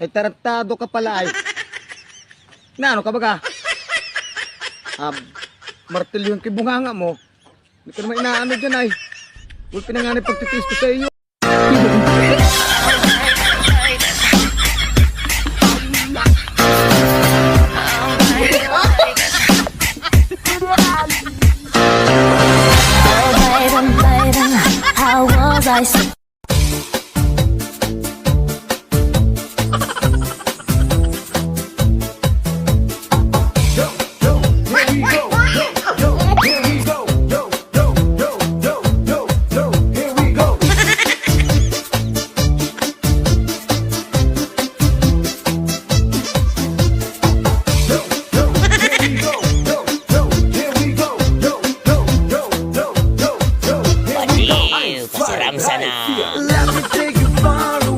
Ay, tarantado ka pala ay. Na, ano ka ba ka? Ah, martilyo yung kibunganga mo. Hindi ka naman inaano dyan ay. Gulpi na nga na pagtitiis ko sa iyo. Oh, baby, baby, how was I supposed Baliw, kasi Ramsa na. Let me take you far.